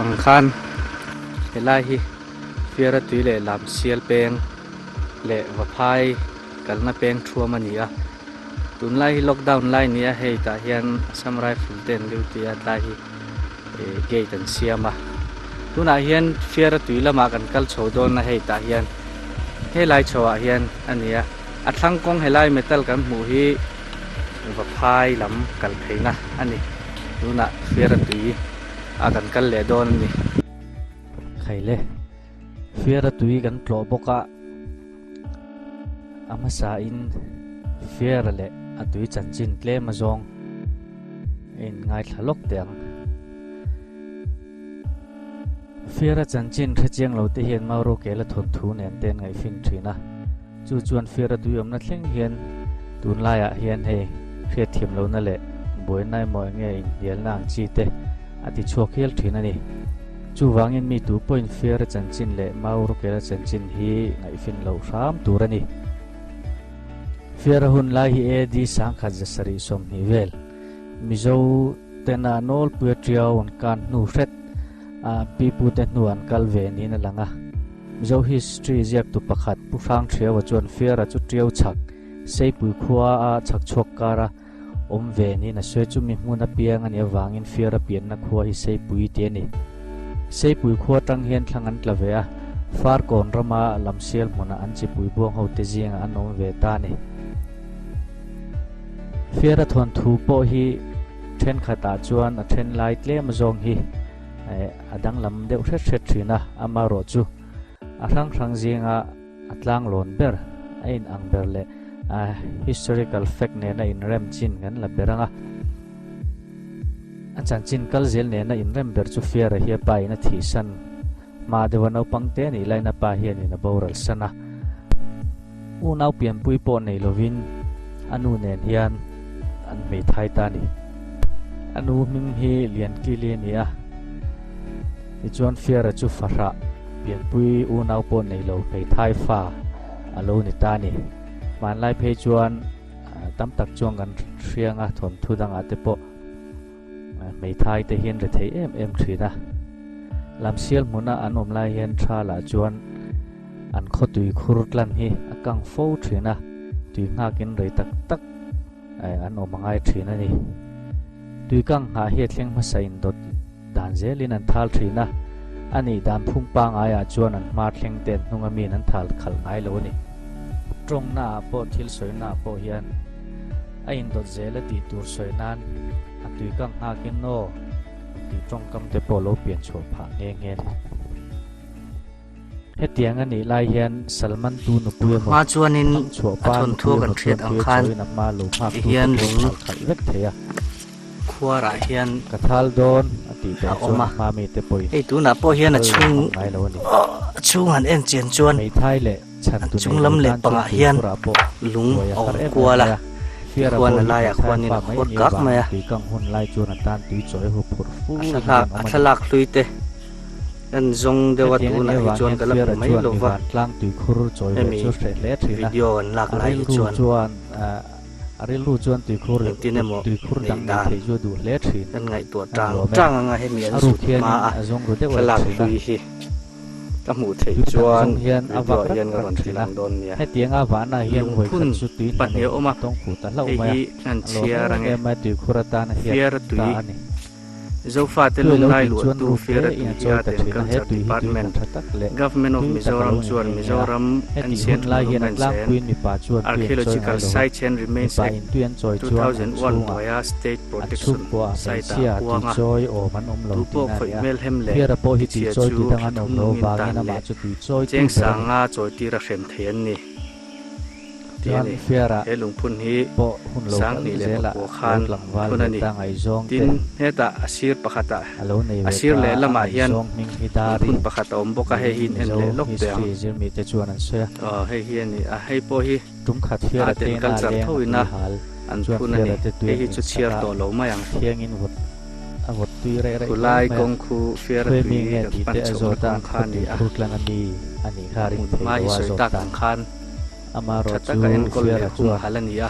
ang khan helai hi Fiara tui leh lam sial peng leh Vaphai kalna peng thuam a ni a. Tunlai hi lockdown lai ni a, hei tah hian Assam Rifle te an duty a, tlai hi gate an siam a. Tunah hian Fiara tui lamah kan kal chho dawn a, hei tah hian helai chho ah hian a ni a. A thlang kawng helai metal kan hmuh hi Vaphai lam kal theihna a ni. Tunah Fiara tui ah kan kal leh dawn a ni. Khaile, Fiara tui kan tlawh bawk a, a hmasain Fiara leh a tui chanchin tlem azawng a inngaithla lawk teh ang. Fiara chanchin hrechiang lo te hian Mauro Kela thawnthu nen te an ngaihfin thin a, chu chuan Fiara tui awmna thleng hian tunlaiah hian hei hriatthiam lohna leh buaina emaw eng nge inhnialna ang chi te a ti chhuak hial thin a ni. Chuvangin mi tu pawhin Fiara chanchin leh Mauro Kela chanchin hi ngaihfin loh hram tur a ni. Fiara hun lai hi AD 1720 vel Mizo Tena nawlpuia tiau an kan hnu hret a, pipute hnu an kal ve niin a lang a. Mizo history ziaktu pakhat Pu Hrang Thiaua chuan Fiara chu tiau chhak Seipui khua a chhak chhuak kara awm ve niin a sawi. Chumi hmun apiang a nih avangin Fiara pianna khua hi Seipui tih a ni. Seipui khua atang hian thlang an tla ve a, Farkawn rama Lamsial hmunah an chipui buang hote zingah an awm ve ta a ni. Fiara thawnthu pawh hi thenkhatah chuan a then lai tlem zawng hi a danglam deuh hret hret thin a, amaherawh chu a hrang hrang zinga a tlanglawn ber, a inang ber leh a historical fact nena inrem chin kan la ber ang a. A chanchin kal zel nena inrem ber chu Fiara hi a pa in a thihsan hma deuha naupang te anih laiin a pa hianin a boral san a. Unau pianpui pawh nei lovin a nu nen hian an hmeithai ta a ni. A nu hming hi Liankili a ni a, tichuan Fiara chu fahrah pianpui unau pawh nei lo hmeithai fa a lo ni ta a ni. Hmanlai phei chuan tam tak chuan kan hriang a, thawnthu dangah te pawh hmeithai te hian ri thei em em thin a. Lamsial hmuna an awm lai hian tha lah chuan An khaw tui khur tlan hi a kang fo thin a, tui nghakin rei tak tak an awm a ngai thin a ni. Tui kang nghah hi a thleng hmasa in dawt dan zelin an thal thin a, a nih dan phung pangaiah chuan an hma thleng te an hnung a miin an thal khalh ngai lo a ni. Tawngna ah pawh thil sawina ah pawh hian a indawt zel a tih tur sawi nan a tui kang nghakin aw tih tawngkam te pawh lo pian chhuah phah nghe nghe a ni. Hetiang a nih lai hian Salman tu nupui emaw, Hma chuanin Thangchhuah a pa thawnthu nupui kan emaw hriat chuan ang tui a khan chawiin a hma lo nghak ti tu te hian pawh lung thal khalh vek thei a. Khuarah hian Ka thal dawn a tih a tawh awm chuan a. a hma mite pawhin Hei tunah pawh hian a kal chhung ngam ngai lo a ni. a chhung han en chian chuan Hmeithai leh chhan a tu nei chung lo lam leh tan chuan pangah tui hian khurah pawh lung buai a a har awm em em kual a mai a. Fiara tikhuan pawh a hi laiah hmeithai khuanin fa a mai khuar a nih kak mai avangin a. tui kang hun lai chuan a tan tui chawi hu phurh A fur in a thlalak rinawm a a ni. thlalak hlui te. En zawng deuh a Hetiang a nih tunah hi avang chuan hian ka la hmu Fiara mai chuan lo mi va. vantlang tuikhur chawi ve Hemi chu hreh hle thin a, video an lak a lai hi rilru chuan chuan a rilru chuan tuikhur engtin emaw tuikhur neih dang nei dan thei chu a duh hle thin kan ngaihtuah a ni tang awm e. tang anga hemi an A ruk zut hma hianin a a zawng ru deuh reng thlalak thin a. hlui hi ka hmuh theih Tui dang chuan zawng hian a video vak ah rak hian ka rak rawn ti thin a. lang dawn nia. Hetianga vahna hian Lungphun vawikhat chu tui hna pahnih nei a awm a, a tawng fuh ta hlauh hei mai a, hi an a lawm chhiar em ange. em mai tuikhur atana hian Fiara ta tui. a ni. Zofate Tui lo lunglai tin chuan luahtu ruk te Fiara in a Tui chawi Art ta and thin a, he Culture tui hi tui hna Department, tha tak leh Government of tui tak a Mizoram lo ni chuan nghe nghe a. Mizoram Hetih Ancient hun lai hian a Monuments and tlangpuiin mipa chuan tui an chawi Archaeological ngai lo va, Sites and Remains mipa Act, in tui an chawi chuan an 2001 chhungah hnuaia State an Protection chhungkua a Site ah hmeichhia tui puang a, chawi awm an awm lo tu pawh tihna a ni khawih a. hmelhem leh Fiara pawh hi tui tichhia chawi chu ti dang an awm thum lo nungin vangin tan amah leh chu tui chawi tu cheng ber a ni. sanga chawitir a hrem thei an ni. Ti a Chuan ni. Fiara He lungphun hi pawh hun lo kal Sanghnih leh zelah pakua lo khan tlangval phun a ve ni. ta ngaihzawng te Tin, hetah a sir pakhatah, a lo nei a ve sir ta leh a lamah hian ngaihzawng hming hi Dari lungphun pakhat a awm bawk a, hei hi niin in en Mizo leh lawk teh ang. history zirmite chuan an sawi a. Aw, hei hi a ni a, hei pawh hi Tum khat Fiara art and tena culture leng a thoin a tui hal an chuan phun a ni. Fiara te tui Hei an hi chu chhiar insak a, tawh lo mai ang. thiangin vawt a vawt tui reh reh hle Khulai mai a. kawng khu Fiara Khuai mi tui nge kan tih pan te a chhohna zawt a, kawng an kha khaw a ni tui a. khur tlang a mi a nih kha A ring hmun thei hma lo hi a sawi zawt tak tan. ang khan Amaherawh tha chu taka enkawl leh Fiara chuan humhalh a ni a.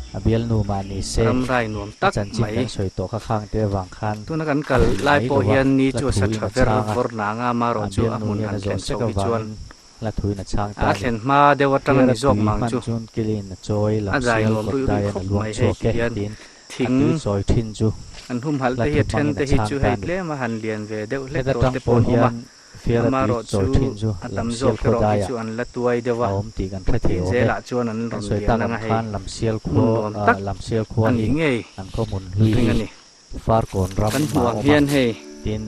A bialnu mah ni se, Ramrai nuam a tak chanchin mai. kan sawi tawh kha khang te avang khan Tuna kan a kal hrilh lai mai pawh lo a, hian ni hla chu a sa thuin tha a ver chhang a, vawr nanga a amarawh chu a bialnu hmun hian han a thlen zawh sek chhoh hi chuan avangin hla thuin a chhang a ta a ni. thlen hma deuh atang a Fiara ni zawk tui mang hman chu. chuan kilin a chawi A zai lamsial nuam kawt ruih ruih daian a khawp luang mai hei chhuak ti e hian tiin a thing tui chawi thin chu an humhalh hla te hi thu a then hmangin te a hi chhang chu ta hei a ni. tlem a han lian ve deuh hlek Heta tawh tang te pawh pawh an awm a hian Fiara tui amarawh chawi chu thin chu a tam Lamsial zawk erawh hi khawdaiah chu an la tuai deuh a a awm tih kan hre thei tin awm e. zelah chuan an Kan rawn sawi lian tak ang ang a hei khan Lamsial hmun khua nuam tak Lamsial a khua nih hi ngei an khaw hmun hlui ring hi a ni. Farkawn ram Kan a hmuh ang awm a, hian hei tin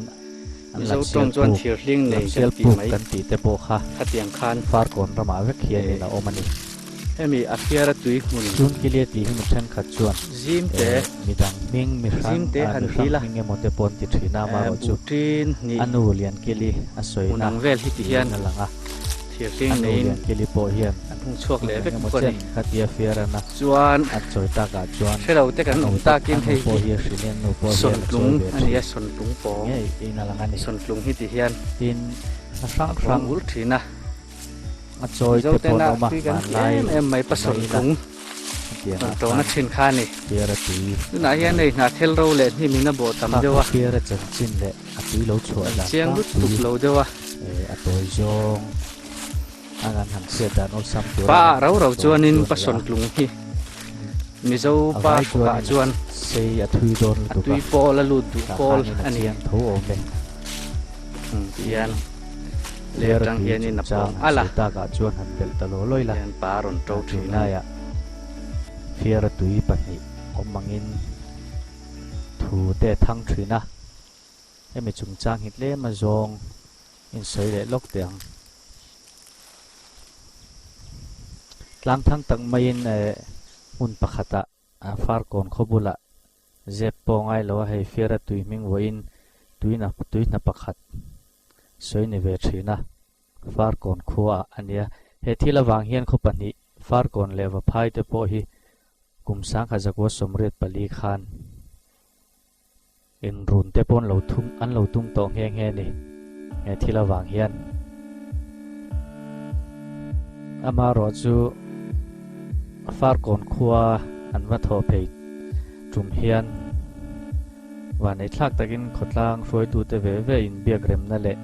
an Mizo Lamsial tawng chuan puk thir hling nei kan Lamsial tih puk mai kan tih te pawh kha khatiang khan Farkawn ramah vek hianin eh a awm a ni. Hemi a fiara tui hmun Chun Kilia tih hi mi thenkhat chuan zim te eh midang hming mi hrang zim te ah han mi hrang ti la hming emaw te pawh an ti thin a eh amaherawh chu buh tin hnih a nu Liankili a hmun sawina ang vel hi ti hian niin a lang a. thir hling A nu neiin Liankili pawh hian an hung chhuak hmun leh eng vek emaw bawk a ni. chen khatia fiarana Chuan an chawi takah chuan hrelo te a kan nu awm te takin a nu hei pawh hi hi a hrilh in a nu pawh hian a chawi sawntlung ve a ni thin a sawntlung pawng ngei in a lang a ni. sawntlung hi ti hian Tin hna hrang a pawng hrang ul thin a. A chawi Mizo te pawh tena an awm a, tui kan ti hmanlai em em mai ti mai ila pasawntlung hetiangah rawn tawna khan thin kha a ni. Fiara tui Tunah an hian nei. hei hnathel ro leh hnim in a bawh tam Kha deuh kha a. Fiara chanchin leh a tui lo chhuah Kan dan chiang tlangpui lutuk lo deuh a. eh a tawi zawng a kan han hriat dan awlsam tura Pa kan rau han rau tawi chuanin chu a ni a. pasawntlung hi Mizo A pa vai hrukah chuanin a chuan sei a thui dawn a lutuk a, tui pawl a lut duh tah pawl khanin a a ni. chiang tho awm e. Tihian leh Fiara atang tui hianin a chungchang pawng han alh a. sawi takah chuan han belh ta law lawi la. Tihian pa a rawn to thin a ni. Tunlaiah Fiara tui pahnih awm angin thu te a thang thin a, hemi chungchang hi tlem a zawng insawi leh lawk teh ang. Tlang thang tak maiin hmun pakhatah Farkawn khaw bulah zep pawh ngai lo a, hei Fiara tui hming vawiin tuina tui hna pakhat sawi ni ve thin a, Farkawn khuaah a nia. He thil avang hian khaw pahnih Farkawn leh Vaphai te pawh hi kum 1984 khan Inrun te pawh an lo thum an lo tum tawh nghe nghe a ni he thil avang hian. Amaherawh chu Farkawn khua an va thawh phei tum hian vaneihthlak takin khawtlang hruaitute ve ve inbiakremna leh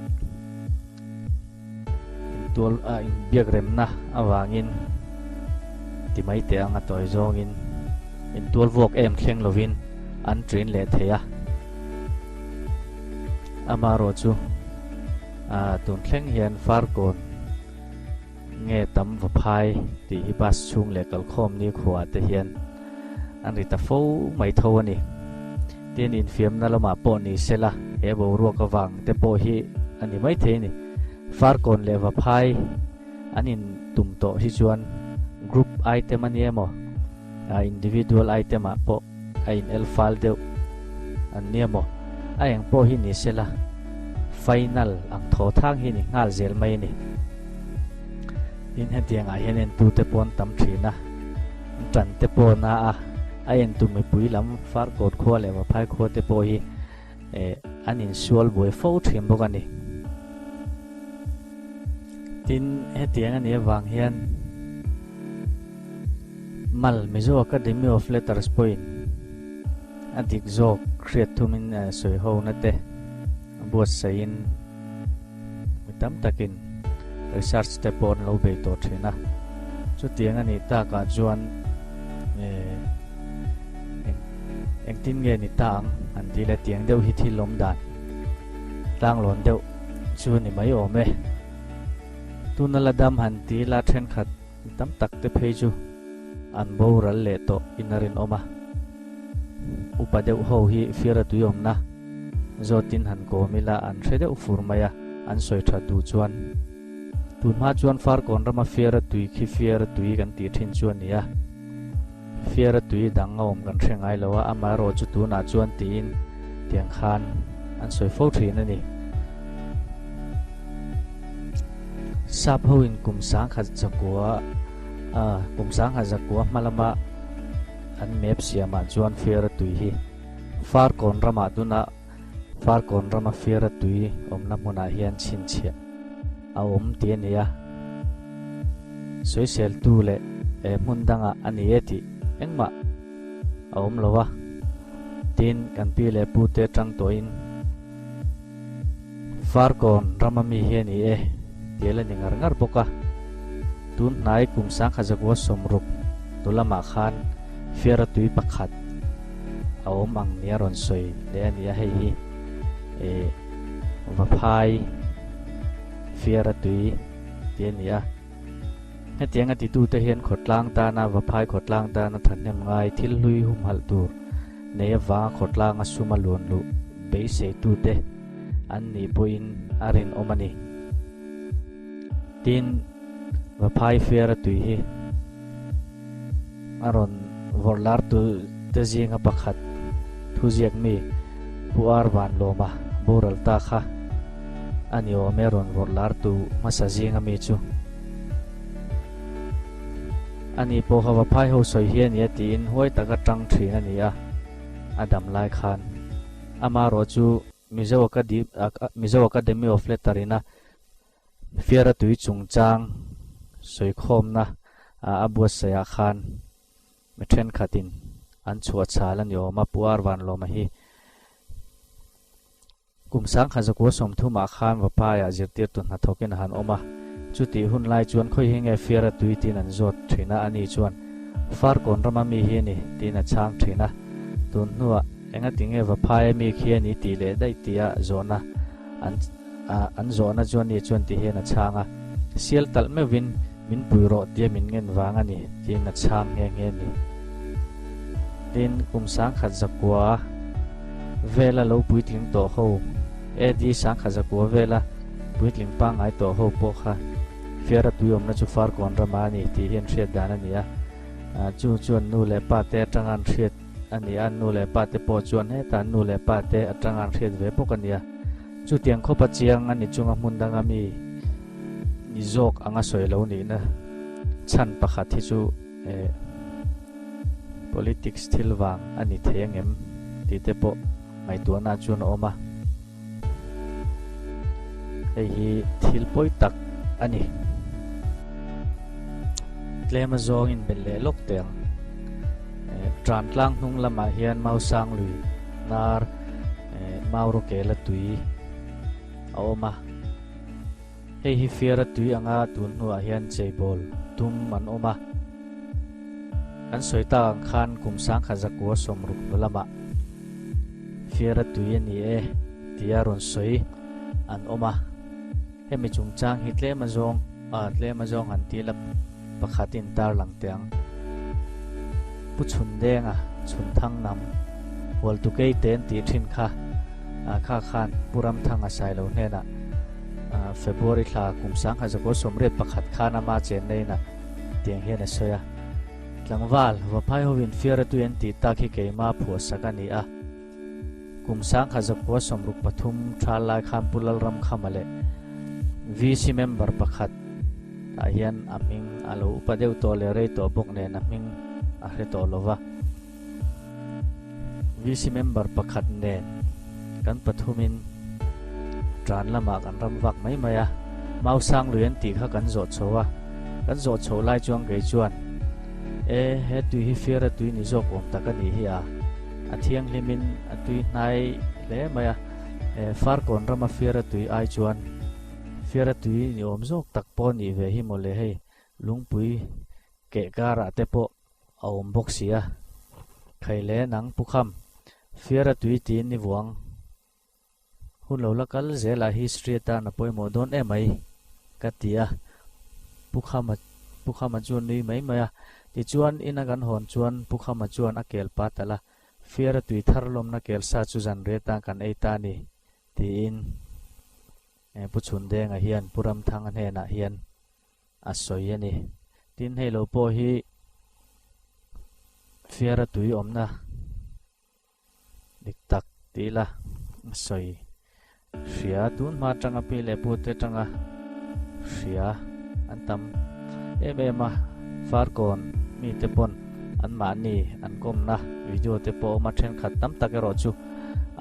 Intual a inbiak remna avangin ti mai teh ang a tawi zawngin intual vuak em thleng lovin an ṭin leh thei a. Amaherawh chu tun thleng hian Farkawn nge tam va phai tih hi bus chhung leh kalkhawm ni khuaah te hian an ri ta fo mai tho a ni. Tin, infiamna lamah pawh ni sela, he boruak avang te pawh hi a ni maithei a ni. Farkawn leh Vaphai an in tum tawh hi chuan group item a ni emaw, individual item ah pawh a in el fal deuh an ni emaw, a eng pawh hi ni sela, final ang thaw thang hi ni nghal zel mai a ni. Tin, hetiangah hian entute pawh an tam thin a, an tan te pawh na a. A entu mipui lam Farkawn khua leh Vaphai khua te pawh hi an insual buai fo thin bawk a ni. Tin, hetiang a nih avang hian Mal, Mizo Academy of Letters pawhin a dik zawk hriat thumin sawi hona te buatsaihin mi tam takin research te pawh an lo bei tawh thin a, chutiang a nih takah chuan eh engtin nge ni ta ang an ti le tiang deuh hi thil awm dan tlanglawn deuh chu ni mai awm e. Tuna la dam han ti ila thenkhat mi tam tak te phei chu an boral leh tawh in a rinawm a, upa deuh ho hi fiara tui awmna zawtin han kawm ila an hre deuh fur mai a, an sawi that duh chuan tunhma chuan Farkawn rama fiara tui khi fiara tui kan tih thin chu a ni a, fiara tui dang a awm kan hre ngai lo a, amaherawh chu tunah chuan tiin tiang khan an sawi fo thin a ni. Sap hoin kum 1009 a kum 1009 hma lama an map siamah chuan fiara tui hi Farkawn ramah tuna Farkawn rama fiara tui awmna hmunah hian chhinchhiah a awm tih a ni a. Sawiseltu leh hmun dangah a ni e tih engmah. a awm lo a, tin kan pi leh pu te atang tawhin Farkawn rama mi hi a ni e tih a la ni ngar ngar bawk a. Tun hnai kum sangkhat zakua sawmruk hnu lamah khan Fiara tui pakhat a awm ang nia rawn sawi leh a ni a, hei hi eh Vaphai Fiara tui tih a ni a. Hetiang a titute hian khawtlang tana Vaphai khawtlang tana thahnem ngai thil hlui humhalh tur nei avanga khawtlanga sum a luan luh beiseitute an nih pawhin a rinawm a ni. Tin, Vaphai Fiara tui hi a rawn vawrh lar tu te zinga pakhat thuziak mi Pu Ar Vanlawma boral ta kha a ni awm e a rawn vawrh lar tu hmasa zinga mi chu. Ani pawh kha Vaphai ho sawi hi a nia tiin huai taka tang thin a ni a, a dam lai khan. Amaherawh chu Mizo Academy of Letter ina Fiara tui chungchang sawikhawmna a buatsaihah khan mi thenkhatin an chhuah chhal a ni awm a, Pu Ar Vanlawma hi kum sangkhat zakua sawmthumah khan Vaphaiah zirtirtu hnathawkin a han awm a, chutih hun lai chuan khawi hi nge Fiara tui tiin an zawt thin a, ani chuan Farkawn rama mi hi a ni tiin a chhang thin a, tun hnuah engati nge Vaphaia mi khi a ni tih leh daih tia zawhna an an zawhna chuan ni chuan ti hian a chhang a, Sial talh meuhin min pui rawh tia min ngen vang a ni tiin a chhang nghe nghe a ni. Tin, kum sangkhat zakua vela lo puitling tawh ho, AD sangkhat zakua vela puitling pangngai tawh ho pawh kha Fiara tuiawmna chu Farkawn rama a ni tih hi an hriat dan a ni a, chu chuan nu leh pa te atanga an hriat a ni a, nu leh pa te pawh chuan hetah nu leh pa te atanga an hriat ve bawk a ni a. Chutiang khawpa chiang a ni chunga hmun danga mi ni zawk anga sawi lo nihna chhan pakhat hi chu eh politics thil vang a ni thei angem tih te pawh ngaihtuahna chuan a awm a. Hei hi thil pawi tak a ni. Tlem a zawng in belh leh lawk teh ang. Eh tan tlang hnung lamah hian Mausang lui hnar eh Maurawkela tui a awm a. Hei hi Fiara tui anga tun hnuah hian cheibawl tum an awm a. Kan sawi tak ang khan kum sangkhat zakua sawmruk hnu lamah Fiara tui a ni e tia rawn sawi an awm a. Hemi chungchang hi tlem a zawng ah tlem a zawng han tih la pakhat in tarlang teh ang. Pu Chhundenga Chhunthang nam Hualtukei te an tih thin kha ah kha khan Pu Ramthanga Sailo hnenah ah February thla kum sangkhat zakua sawmriat pakhat khan ama chenna inah tiang hian a sawi a. Tlangval, Vaphai hovin Fiara tui an tih tak hi keima phuahsak a ni a. Kum sangkhat zakua 63 thal lai khan Pu Lalramkhama leh VC member pakhat tah hian a hming a lo upa deuh tawh leh rei tawh bawk nen a hming a hre tawh lo va. VC member pakhat nen kan pathumin tan lamah kan ram vak mai mai a, Mau sang lui an tih kha kan zawh chho a, kan zawh chhoh lai chuan kei chuan, E, he tui hi Fiara tui ni zawk awm tak a nih hi a, a thianghlimin a tui hnai hle mai a, e, Farkawn rama Fiara tui ai chuan Fiara tui ni awm zawk tak pawh a nih ve hi mawle hei, lungpui keh karah te pawh a awm bawk si a. Khaile nang Pukham, Fiara tui tiin ni vuang. Hun lo la kal zelah history atan a pawimawh dawn em mai ka ti a, Pu Khama Pu Khama chu a nui mai mai a. Tichuan ina kan hawn chuan Pu Khama chuan a kel pa talh a, Fiara tui thar lawmna kel sa chu zan reh atan kan ei ta a ni tiin Pu Chhundenga hian Pu Ramthanga hnenah hian a sawi a ni. Tin hei lo pawh hi Fiara tui awmna Dik tak ti ila a sawi hria tun hma atanga pi leh pu te atanga hria an tam em em a Farkawn mi te pawn an mahni an kawmna video te pawh a awm a thenkhat tam tak erawh chu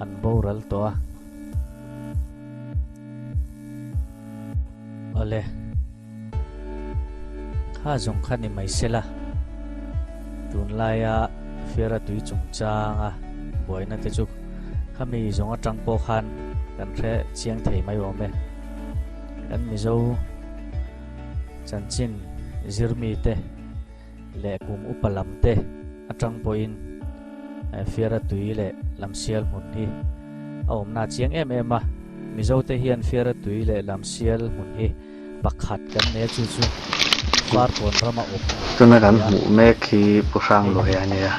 an boral tawh a. Awle. Kha zawng kha ni mai sela, tunlaia Fiara tui chungchanga buaina te chu khami zawng atang pawh khan kan hre chiang thei mai awm e. Kan Mizo chanchin zirmi te leh kum upa lam te atang pawhin Fiara tui leh Lamsial hmun hi a awmna a chiang em em a. Mizo te hian Fiara tui leh Lamsial hmun hi Pakhat kan nei a chu chu Farkawn rama awm Tuna kan hmuh mek hi Pu Hrangluai a nia.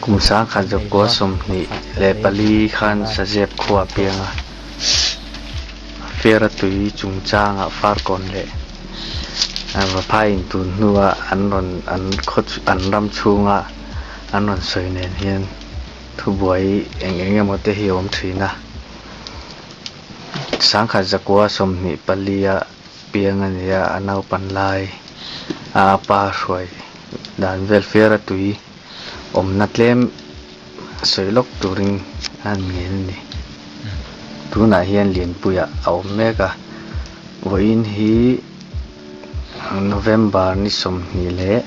Kum sangkhat zakua 24 khan Sazep khua a piang a. Fiara tui chungchangah Farkawn leh Vaphai in tun hnua an rawn an khaw an ram chhunga an rawn sawi nen hian thubuai eng eng emaw te hi a awm thin a. Sangkhat zakua 24 a piang a ni a, a naupan lai a a pa hruai dan vel fiar a tui awmna tlem sawi lawk turin a han ngen a ni. Tunah hian Lianpuiah a awm mek a, vawiin hi November ni 29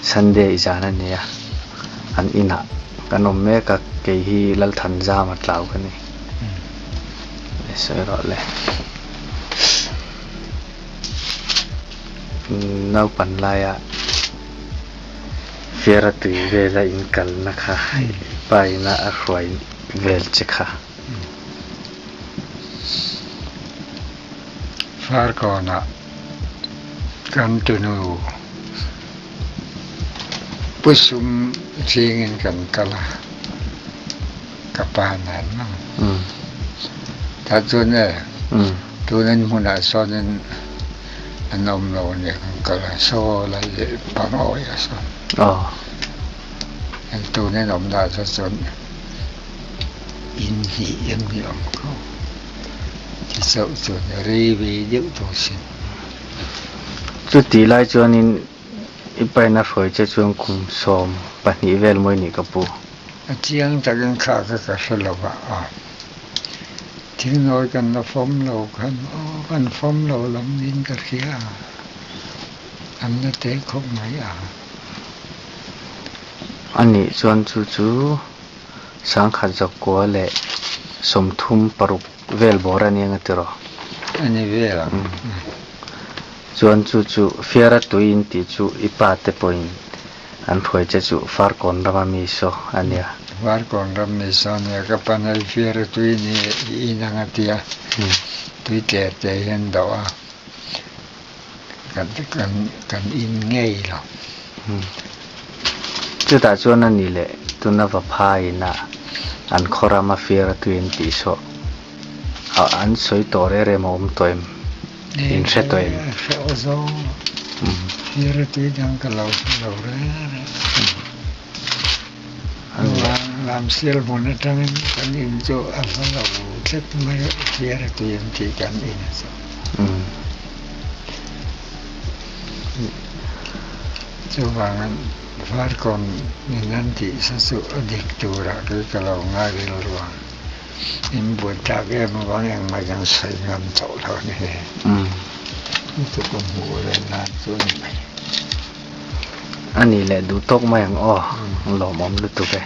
Sunday zan a ni a, an inah kan awm mek a, kei hi Lalthanzama tlau ka ni. Sawi rawh le. Naupan laia Fiara tui vela inkalna kha pa ina a hruai vel che kha. Farkawnah kan tunu Pusum zingin kan kal a, ka pa nen mang. Tah chuan e, tunin hmunah sawnin an awm lo a nia kan kal a, saw lai leh pangawi a sawn. Tunin awmna ah chuan In hnih em ni awm kho ti chauh chuan rei ve deuh tawh sin. Chutih lai chuanin i paina hruai che chuan kum 12 vel mawi nih ka pu. A chiang takin kha kha ka hre lo va aw. Thingnawi kan la fawm lo khan aw kan fawm lo lam niin ka hria a, an la te khawp mai a. Anih chuan chu chu 1036 vel bawr a nia nga tiraw? A ni vel ang. Chuan chu chu Fiara tui in tih chu i pa te pawhin an hruai che chu Farkawn rama mi saw a nia. Farkawn ram mi saw a nia. Ka pa nei Fiara tui ni i in ang a tia. Tui tler te hian dawh a. Kan in ngei lo. Chutah chuan a ni leh tuna Vaphai ina an khaw rama fiar a tui an tih saw an sawi tawh reng reng a awm tawh em? In hre tawh em? Hre aw zawng fiar a tui dang ka lo hre lo reng reng. Lamsial hmun atangin kan in chu a hla lo tlat mai a, fiar a tui an tih kan in a chu. Chuvangin Farkawn in an tih sa chu a dik turah kei ka lo ngai rilru ang. In buai tak em avang engmah kan sawi ngam tawh lo a ni. Lutuk a hmuh ve nan chu a ni mai. A nih leh duh tawk mai ang aw, lawmawm lutuk e.